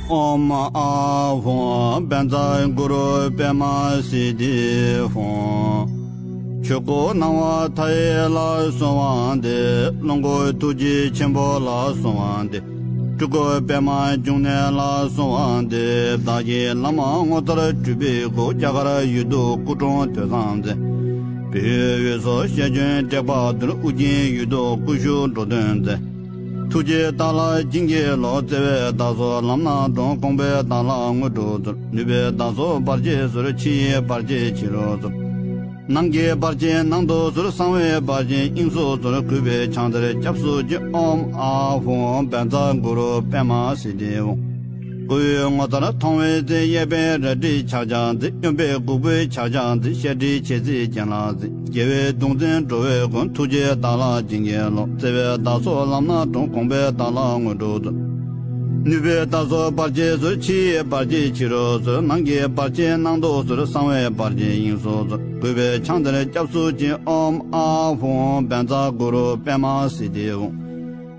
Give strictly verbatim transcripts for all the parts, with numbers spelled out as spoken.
ཨོཾ་ཨཱཿཧཱུྃ་བཛྲ་གུ་རུ་པདྨ་སིདྡྷི་ཧཱུྃ། ཆོས་སྐུ་སྣང་བ་མཐའ་ཡས་ལ་གསོལ་བ་འདེབས། ལོངས་སྐུ་ཐུགས་རྗེ་ཆེན་པོ་ལ་གསོལ་བ་འདེབས། སྤྲུལ་སྐུ་པདྨ་འབྱུང་གནས་ལ་གསོལ་བ་འདེབས། བདག་གི་བླ་མ་ངོ་མཚར་སྤྲུལ་པའི་སྐུ། རྒྱ་གར་ཡུལ་དུ་སྐུ་འཁྲུངས་ཐོས་བསམ་མཛད། བོད་ཡུལ་འོད་སྲུང་ཤེར་ཕྱིན་ཐེག་པ་དུལ། ཨུ་རྒྱན་ཡུལ་དུ་སྐུ་བཞུགས་འགྲོ་དོན་མཛད། ཐུགས་རྗེས་བདག་ལ་བྱིན་གྱིས་རློབས། བརྩེ་བས་བདག་སོགས་ལམ་སྣ་དྲོངས། དགོངས་པས་བདག་ལ་དངོས་གྲུབ་སྩོལ། ནུས་པས་བདག་སོགས་བར་ཆད་སོལ། ཕྱི་ཡི་བར་ཆད་ཕྱི་རུ་སོལ། ནང་གི་བར་ཆད་ནང་དུ་སོལ། གསང་བའི་བར་ཆད་དབྱིངས་སུ་སོལ། གུས་པས་ཕྱག་འཚལ་སྐྱབས་སུ་མཆི། ཨོཾ་ཨཱཿཧཱུྃ་བཛྲ་གུ་རུ་པདྨ་སིདྡྷི་ཧཱུྃ། སྐུ་ཡི་ངོ་མཚར་མཐོང་བའི་ཚེ། གཡས་པས་རལ་གྲིའི་ཕྱག་རྒྱ་མཛད། གཡོན་པས་འགུགས་པའི་ཕྱག་རྒྱ་མཛད། ཤེལ་གྲི་འཆད་རྩིས་སྤྱན་ལ་མཛད། རྒྱལ་བའི་གདུང་འཛིན་འགྲོ་བའི་མགོན། ཐུགས་རྗེས་བདག་ལ་བྱིན་གྱིས་རློབས། བརྩེ་བས་བདག་སོགས་ལམ་སྣ་དྲོངས། དགོངས་པས་བདག་ལ་དངོས་གྲུབ་སྩོལ། ནུས་པས་བདག་སོགས་བར་ཆད་སོལ། ཕྱི་ཡི་བར་ཆད་ཕྱི་རུ་སོལ། ནང་གི་བར་ཆད་ནང་དུ་སོལ། གསང་བའི་བར་ཆད་དབྱིངས་སུ་སོལ། གུས་པས་ཕྱག་འཚལ་སྐྱབས་སུ་མཆི། ཨོཾ་ཨཱཿཧཱུྃ་བཛྲ་གུ་རུ་པདྨ་སིདྡྷི་ཧཱུྃ།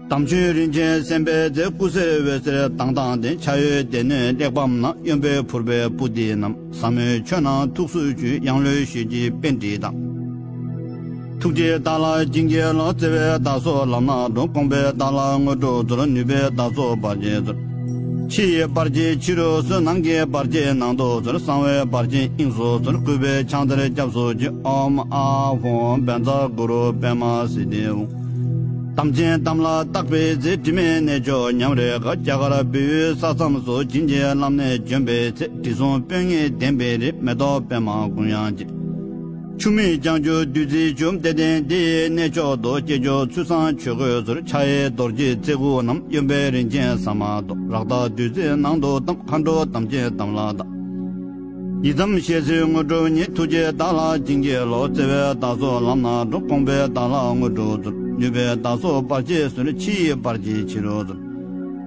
དམ་ཆོས་རིན་ཆེན་སེམས་དཔའི་རྩལ། སྐུ་གསེར་འོད་ཟེར་མདངས་དང་ལྡན། ཕྱག་གཡས་སྡེ་སྣོད་གླེགས་བམ་བསྣམས། གཡོན་པས་ཕུར་པའི་པུསྟི་བསྣམས། ཟབ་མོའི་ཆོས་རྣམས་ཐུགས་སུ་ཆུད། ཡང་ལེའུ་ཤོད་ཀྱི་པཎྜི་ཏ། ཐུགས་རྗེས་བདག་ལ་བྱིན་གྱིས་རློབས། བརྩེ་བས་བདག་སོགས་ལམ་སྣ་དྲོངས། དགོངས་པས་བདག་ལ་དངོས་གྲུབ་སྩོལ། ནུས་པས་བདག་སོགས་བར་ཆད་སོལ། ཕྱི་ཡི་བར་ཆད་ཕྱི་རུ་སོལ། ནང་གི་བར་ཆད་ནང་དུ་སོལ། གསང་བའི་བར་ཆད་དབྱིངས་སུ་སོལ། གུས་པས་ཕྱག་འཚལ་སྐྱབས་སུ་མཆི། ཨོཾ་ཨཱཿཧཱུྃ་བཛྲ་གུ་རུ་པདྨ་སིདྡྷི་ཧཱུྃ། དམ་ཅན་དམ་ལ་བཏགས་པའི་ཚེ། དྲི་མེད་གནས་མཆོག་ཉམས་རེ་དགའ། རྒྱ་གར་བོད་ཡུལ་ས་མཚམས་སུ། བྱིན་གྱིས་བརླབས་ནས་བྱོན་པའི་ཚེ། དྲི་བསུང་སྤོས་ངད་ལྡན་པའི་རི། མེ་ཏོག་པདྨ་དགུང་ཡང་རྒྱས། ཆུ་མིག་ལྗང་གུ་བདུད་རྩིའི་ཆུ། བདེ་ལྡན་འདི་ཡི་གནས་མཆོག་ཏུ། སྐྱེས་མཆོག་ཚུལ་བཟང་ཆོས་གོས་གསོལ། ཕྱག་གཡས་རྡོ་རྗེ་རྩེ་དགུ་བསྣམས། གཡོན་པས་རིན་ཆེན་ཟ་མ་ཏོག། རཀྟ་བདུད་རྩིའི་ནང་དུ་བསྡམས། མཁའ་འགྲོ་དམ་ཅན་དམ་ལ་བཏགས། ཡི་དམ་ཞལ་གསེར་དངོས་གྲུབ་བརྙེས། ཐུགས་རྗེས་བདག་ལ་བྱིན་གྱིས་རློབས། བརྩེ་བས་བདག་སོགས་ལམ་སྣ་དྲོངས། དགོངས་པས་བདག་ལ་དངོས་གྲུབ་སྩོལ། ནུས་པས་བདག་སོགས་བར་ཆད་སོལ། ཕྱི་ཡི་བར་ཆད་ཕྱི་རུ་སོལ།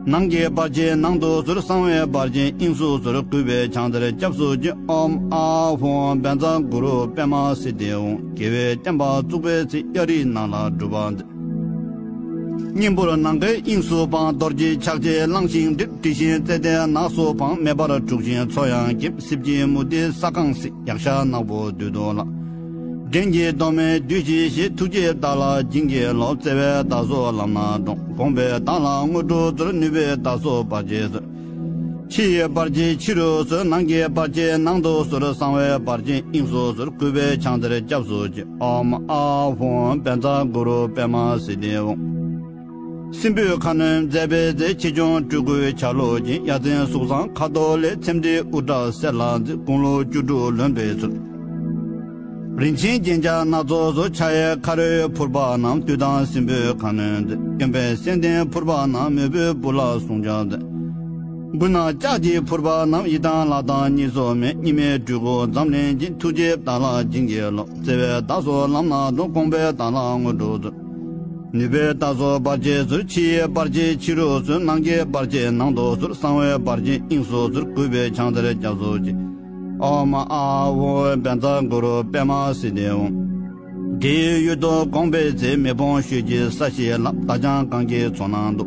ནང་གི་བར་ཆད་ནང་དུ་སོལ། གསང་བའི་བར་ཆད་དབྱིངས་སུ་སོལ། གུས་པས་ཕྱག་འཚལ་སྐྱབས་སུ་མཆི། ཨོཾ་ཨཱཿཧཱུྃ་བཛྲ་གུ་རུ་པདྨ་སིདྡྷི་ཧཱུྃ། རྒྱལ་བའི་བསྟན་པ་བཙུགས་པའི་ཚེ། གཡའ་རིའི་ནགས་ལ་སྒྲུབ་པ་མཛད། གཉན་འབུར་ནམ་མཁའི་དབྱིངས་སུ་འཕངས། རྡོ་རྗེ་ཕྱག་རྒྱས་བླངས་ཤིང་བསྒྲིབས། དྲི་ཞིམ་ཙན་དན་ནགས་སུ་འཕངས། མེ་འབར་འཁྲུགས་ཤིང་མཚོ་ཡང་འཁྱིལ། སྲིབ་ཀྱི་མུ་ཏིག་ས་གང་བསྲེགས། ཡཀྴ་ནག་པོ་བདུད་དུ་བརླགས། འགྲན་གྱི་གདོང་མའི་བདུད་བཞི་ཞི། ཐུགས་རྗེས་བདག་ལ་བྱིན་གྱིས་རློབས། བརྩེ་བས་བདག་སོགས་ལམ་སྣ་དྲོངས། དགོངས་པས་བདག་ལ་དངོས་གྲུབ་སྩོལ། ནུས་པས་བདག་སོགས་བར་ཆད་སོལ། ཕྱི་ཡི་བར་ཆད་ཕྱི་རུ་སོལ། ནང་གི་བར་ཆད་ནང་དུ་སོལ། གསང་བའི་བར་ཆད་དབྱིངས་སུ་སོལ། གུས་པས་ཕྱག་འཚལ་སྐྱབས་སུ་མཆི། ཨོཾ་ཨཱཿཧཱུྃ་བཛྲ་གུ་རུ་པདྨ་སིདྡྷི་ཧཱུྃ། སྲིན་པོའི་ཁ་གནོན་མཛད་པའི་ཚེ། ཆེ་ཆུང་སྤྲུལ་སྐུའི་ཆ་ལུགས་ཅན། ཡ་མཚན་གཟུགས་བཟང་ཁ་དོག་ལེགས། ཚེམས་འགྲིགས་དབུ་སྐྲ་སེར་ལ་མཛེས། དགུང་ལོ་བཅུ་དྲུག་ལོན་པའི་ཚུལ། རིན་ཆེན་རྒྱན་ཆ་སྣ་ཚོགས་གསོལ། ཕྱག་གཡས་ཁ་རོའི་ཕུར་པ་བསྣམས། བདུད་དང་སྲིན་པོའི་ཁ་གནོན་མཛད། གཡོན་པས་སེང་ལྡེང་ཕུར་པ་བསྣམས། མོས་པའི་བུ་ལ་སྲུང་སྐྱོབ་མཛད། མགུལ་ན་ལྕགས་ཀྱི་ཕུར་པ་བསྣམས། ཡི་དམ་ལྷ་དང་གཉིས་སུ་མེད། གཉིས་མེད་སྤྲུལ་སྐུ་འཛམ་གླིང་རྒྱན། ཐུགས་རྗེས་བདག་ལ་བྱིན་གྱིས་རློབས། བརྩེ་བས་བདག་སོགས་ལམ་སྣ་དྲོངས། དགོངས་པས་བདག་ལ་དངོས་གྲུབ་སྩོལ། ནུས་པས་བདག་སོགས་བར་ཆད་སོལ། ཕྱི་ཡི་བར་ཆད་ཕྱི་རུ་སོལ། ནང་གི་བར་ཆད་ནང་དུ་སོལ། གསང་བའི་བར་ཆད་དབྱིངས་སུ་སོལ། གུས་པས་ཕྱག་འཚལ་སྐྱབས་སུ་མཆི། ཨོཾ་ཨཱཿཧཱུྃ་བཛྲ་གུ་རུ་པདྨ་སིདྡྷི་ཧཱུྃ། འབྲས་ཡུལ་དུ་དགོངས་པའི་ཚེ། མེ་དཔུང་ཤོད་ཀྱི་ས་གཞི་ལ། མདའ་རྒྱང་གང་གི་མཚོ་ནང་དུ།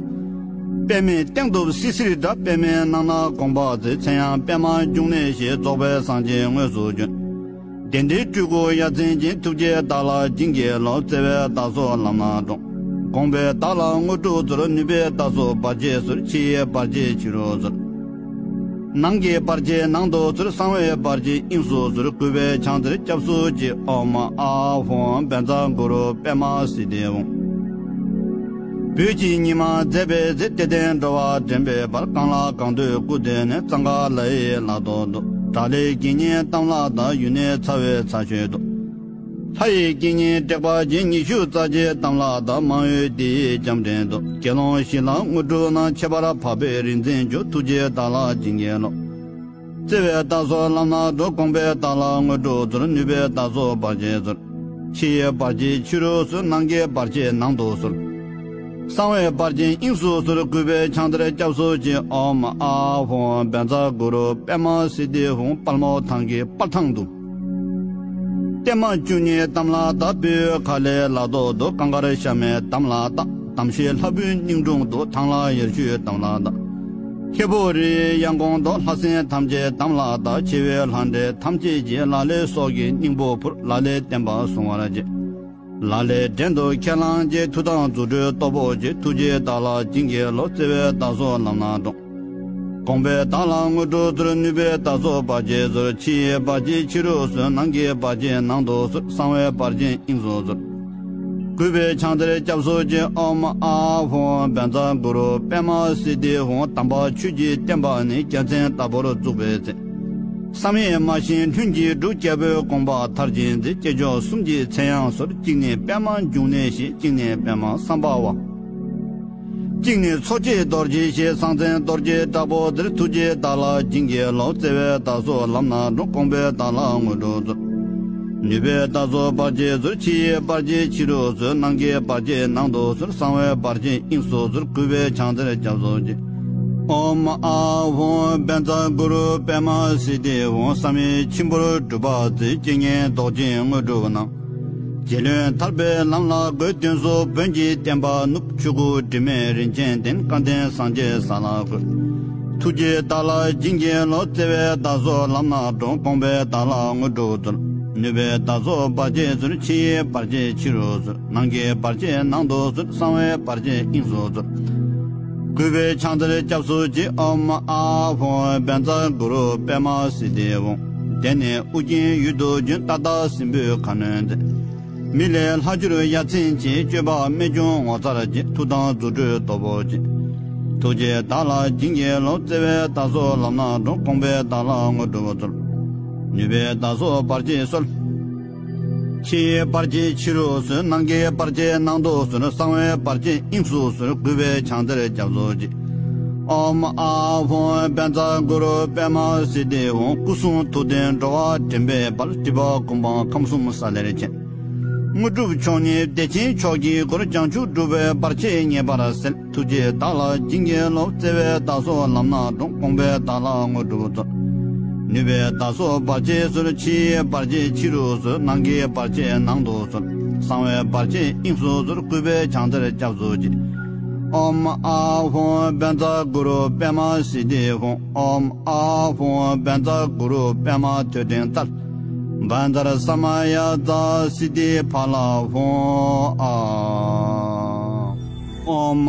པདྨའི་སྟེང་དུ་བསིལ་བསིལ་འདྲ། པདྨའི་ནང་ན་དགོངས་པ་མཛད། མཚན་ཡང་པདྨ་འབྱུང་གནས་ཞེས། རྫོགས་པའི་སངས་རྒྱས་དངོས་སུ་བྱོན། བདེ་ལྡན་སྤྲུལ་སྐུ་ཡ་མཚན་ཅན། ཐུགས་རྗེས་བདག་ལ་བྱིན་གྱིས་རློབས། བརྩེ་བས་བདག་སོགས་ལམ་སྣ་དྲོངས། དགོངས་པས་བདག་ལ་དངོས་གྲུབ་སྩོལ། ནུས་པས་བདག་སོགས་བར་ཆད་སོལ། ཕྱི་ཡི་བར་ཆད་ཕྱི་རུ་སོལ། ནང་གི་བར་ཆད་ནང་དུ་སོལ། གསང་བའི་བར་ཆད་དབྱིངས་སུ་སོལ། གུས་པས་ཕྱག་འཚལ་སྐྱབས་སུ་མཆི། ཨོཾ་ཨཱཿཧཱུྃ་བཛྲ་གུ་རུ་པདྨ་སིདྡྷི་ཧཱུྃ། བོད་ཀྱི་ཉི་མ་མཛད་པའི་ཚེ། དད་ལྡན་འགྲོ་བ་འདྲེན་པའི་བར། གང་ལ་གང་འདུལ་སྐུ་མདུན་ནས། གཙང་ཁ་ལ་ཡི་ལ་ཐོག་ཏུ། བྲག་ལའི་དགེ་བསྙེན་དམ་ལ་བཏགས། ཡུལ་ནི་ཚ་བའི་ཚ་ཤོད་དུ། ལྷ་ཡི་དགེ་བསྙེན་དྲེགས་པ་ཅན། ཉི་ཤུ་རྩ་གཅིག་དམ་ལ་བཏགས། མང་ཡུལ་འདི་ཡི་ལྕམ་དྲལ་དུ། དགེ་སློང་བཞི་ལ་དངོས་གྲུབ་གནང་། ཁྱད་པར་འཕགས་པའི་རིག་འཛིན་མཆོག། ཐུགས་རྗེས་བདག་ལ་བྱིན་གྱིས་རློབས། བརྩེ་བས་བདག་སོགས་ལམ་སྣ་དྲོངས། དགོངས་པས་བདག་ལ་དངོས་གྲུབ་སྩོལ། ནུས་པས་བདག་སོགས་བར་ཆད་སོལ། ཕྱི་ཡི་བར་ཆད་ཕྱི་རུ་སོལ། ནང་གི་བར་ཆད་ནང་དུ་སོལ། གསང་བའི་བར་ཆད་དབྱིངས་སུ་སོལ། གུས་པས་ཕྱག་འཚལ་སྐྱབས་སུ་མཆི། ཨོཾ་ཨཱཿཧཱུྃ་བཛྲ་གུ་རུ་པདྨ་སིདྡྷི་ཧཱུྃ། དཔལ་མོ་ཐང་གི་དཔལ་ཐང་དུ། བརྟན་མ་བཅུ་གཉིས་དམ་ལ་བཏགས། སྤོས་ཡུལ་ཁ་ལའི་ལ་ཐོག་ཏུ། གངས་དཀར་ཤ་མེད་དམ་ལ་བཏགས། དམ་ཤེས་ལྷ་བུའི་སྙིང་དྲུང་དུ། ཐང་ལྷ་ཡར་ཞུད་དམ་ལ་བཏགས། ཁྱེད་པོ་རི་ཡང་གོང་དུ་ལྷ་སྲིན་ཐམས་ཅད་དམ་ལ་བཏགས། ཆེ་བའི་ལྷ་འདྲེ་ཐམས་ཅད་ཀྱིས། ལ་ལས་སྲོག་གི་སྙིང་པོ་ཕུལ། ལ་ལས་བསྟན་པ་སྲུང་བར་བྱེད། ལ་ལས་བྲན་དུ་ཁས་བླངས་བྱེད། མཐུ་དང་རྫུ་འཕྲུལ་སྟོབས་པོ་ཆེ། ཐུགས་རྗེས་བདག་ལ་བྱིན་གྱིས་རློབས། བརྩེ་བས་བདག་སོགས་ལམ་སྣ་དྲོངས། དགོངས་པས་བདག་ལ་དངོས་གྲུབ་སྩོལ། ནུས་པས་བདག་སོགས་བར་ཆད་སོལ། ཕྱི་ཡི་བར་ཆད་ཕྱི་རུ་སོལ། ནང་གི་བར་ཆད་ནང་དུ་སོལ། གསང་བའི་བར་ཆད་དབྱིངས་སུ་སོལ། གུས་པས་ཕྱག་འཚལ་སྐྱབས་སུ་མཆི། ཨོཾ་ཨཱཿཧཱུྃ་བཛྲ་གུ་རུ་པདྨ་སིདྡྷི་ཧཱུྃ། དམ་པ་ཆོས་ཀྱི་བསྟན་པ་ནི། རྒྱལ་མཚན་ལྟ་བུར་བཙུགས་པའི་ཚེ། བསམ་ཡས་མ་བཞེངས་ལྷུན་གྱིས་གྲུབ། རྒྱལ་པོའི་དགོངས་པ་མཐར་ཕྱིན་མཛད། སྐྱེས་མཆོག་གསུམ་གྱི་མཚན་ཡང་གསོལ། གཅིག་ནི་པདྨ་འབྱུང་གནས་ཞེས། གཅིག་ནི་པདྨ་སམྦྷ་ཝ། གཅིག་ནི་འཚོ་བྱེད་རྡོ་རྗེ་ཞེས། གསང་མཚན་རྡོ་རྗེ་དྲག་པོ་འདིར། ཐུགས་རྗེས་བདག་ལ་བྱིན་གྱིས་རློབས། བརྩེ་བས་བདག་སོགས་ལམ་སྣ་དྲོངས། དགོངས་པས་བདག་ལ་དངོས་གྲུབ་སྩོལ། ནུས་པས་བདག་སོགས་བར་ཆད་སོལ། ཕྱི་ཡི་བར་ཆད་ཕྱི་རུ་སོལ། ནང་གི་བར་ཆད་ནང་དུ་སོལ། གསང་བའི་བར་ཆད་དབྱིངས་སུ་སོལ། གུས་པས་ཕྱག་འཚལ་སྐྱབས་སུ་མཆི། ཨོཾ་ཨཱཿཧཱུྃ་བཛྲ་གུ་རུ་པདྨ་སིདྡྷི་ཧཱུྃ། བསམ་ཡས་མཆིམས་ཕུར་སྒྲུབ་པ་མཛད། བཤེས་གཉེན་རྡོ་རྗེའི་དངོས་གྲུབ་གནང་། རྗེ་བློན་ཐར་པའི་ལམ་ལ་བཀོད། དོན་གཟུགས་བོན་གྱི་བསྟན་པ་བསྣུབས། ཆོས་སྐུ་དྲི་མེད་རིན་ཆེན་ལྡན། སྐལ་ལྡན་སངས་རྒྱས་ས་ལ་བཀོད། ཐུགས་རྗེས་བདག་ལ་བྱིན་གྱིས་རློབས། བརྩེ་བས་བདག་སོགས་ལམ་སྣ་དྲོངས། དགོངས་པས་བདག་ལ་དངོས་གྲུབ་སྩོལ། ནུས་པས་བདག་སོགས་བར་ཆད་སོལ། ཕྱི་ཡི་བར་ཆད་ཕྱི་རུ་སོལ། ནང་གི་བར་ཆད་ནང་དུ་སོལ། གསང་བའི་བར་ཆད་དབྱིངས་སུ་སོལ། གུས་པས་ཕྱག་འཚལ་སྐྱབས་སུ་མཆི། ཨོཾ་ཨཱཿཧཱུྃ་བཛྲ་གུ་རུ་པདྨ་སིདྡྷི་ཧཱུྃ། དེ་ནས་ཨོ་རྒྱན་ཡུལ་དུ་བྱོན། ཏདྱ་ཐཱ་སྲིན་པོའི་ཁ་གནོན་མཛད། མི་ལས་ལྷག་གྱུར་ཡ་མཚན་ཆེ། སྤྱོད་པ་རྨད་བྱུང་ངོ་མཚར་ཆེ། མཐུ་དང་རྫུ་འཕྲུལ་སྟོབས་པོ་ཆེ། ཐུགས་རྗེས་བདག་ལ་བྱིན་གྱིས་རློབས། བརྩེ་བས་བདག་སོགས་ལམ་སྣ་དྲོངས། དགོངས་པས་བདག་ལ་དངོས་གྲུབ་སྩོལ། ནུས་པས་བདག་སོགས་བར་ཆད་སོལ། ཕྱི་ཡི་བར་ཆད་ཕྱི་རུ་སོལ། ནང་གི་བར་ཆད་ནང་དུ་སོལ། གསང་བའི་བར་ཆད་དབྱིངས་སུ་སོལ། གུས་པས་ཕྱག་འཚལ་སྐྱབས་སུ་མཆི། ཨོཾ་ཨཱཿཧཱུྃ་བཛྲ་གུ་རུ་པདྨ་སིདྡྷི་ཧཱུྃ། སྐུ་གསུང་ཐུགས་ལྡན་འགྲོ་བ་འདྲེན་པའི་དཔལ། སྒྲིབ་པ་ཀུན་སྤངས་ཁམས་གསུམ་ས་ལེར་མཁྱེན། དངོས་གྲུབ་མཆོག་བརྙེས་བདེ་ཆེན་མཆོག་གི་སྒོར། བྱང་ཆུབ་སྒྲུབ་པའི་བར་ཆད་ངེས་པར་སེལ། ཐུགས་རྗེས་བདག་ལ་བྱིན་གྱིས་རློབས། བརྩེ་བས་བདག་སོགས་ལམ་སྣ་དྲོངས། དགོངས་པས་བདག་ལ་དངོས་གྲུབ་སྩོལ། ནུས་པས་བདག་སོགས་བར་ཆད་སོལ། ཕྱི་ཡི་བར་ཆད་ཕྱི་རུ་སོལ། ནང་གི་བར་ཆད་ནང་དུ་སོལ། གསང་བའི་བར་ཆད་དབྱིངས་སུ་སོལ། གུས་པས་ཕྱག་འཚལ་སྐྱབས་སུ་མཆི། ཨོཾ་ཨཱཿཧཱུྃ་བཛྲ་གུ་རུ་པདྨ་སིདྡྷི་ཧཱུྃ། ཨོཾ་ཨཱཿཧཱུྃ་བཛྲ་གུ་རུ་པདྨ་ཐོད་ཕྲེང་རྩལ། བཛྲ་ས་མ་ཡ་ཛཿསིདྡྷི་ཕ་ལ་ཧཱུྃ། ཨཱཿཧཱུྃ།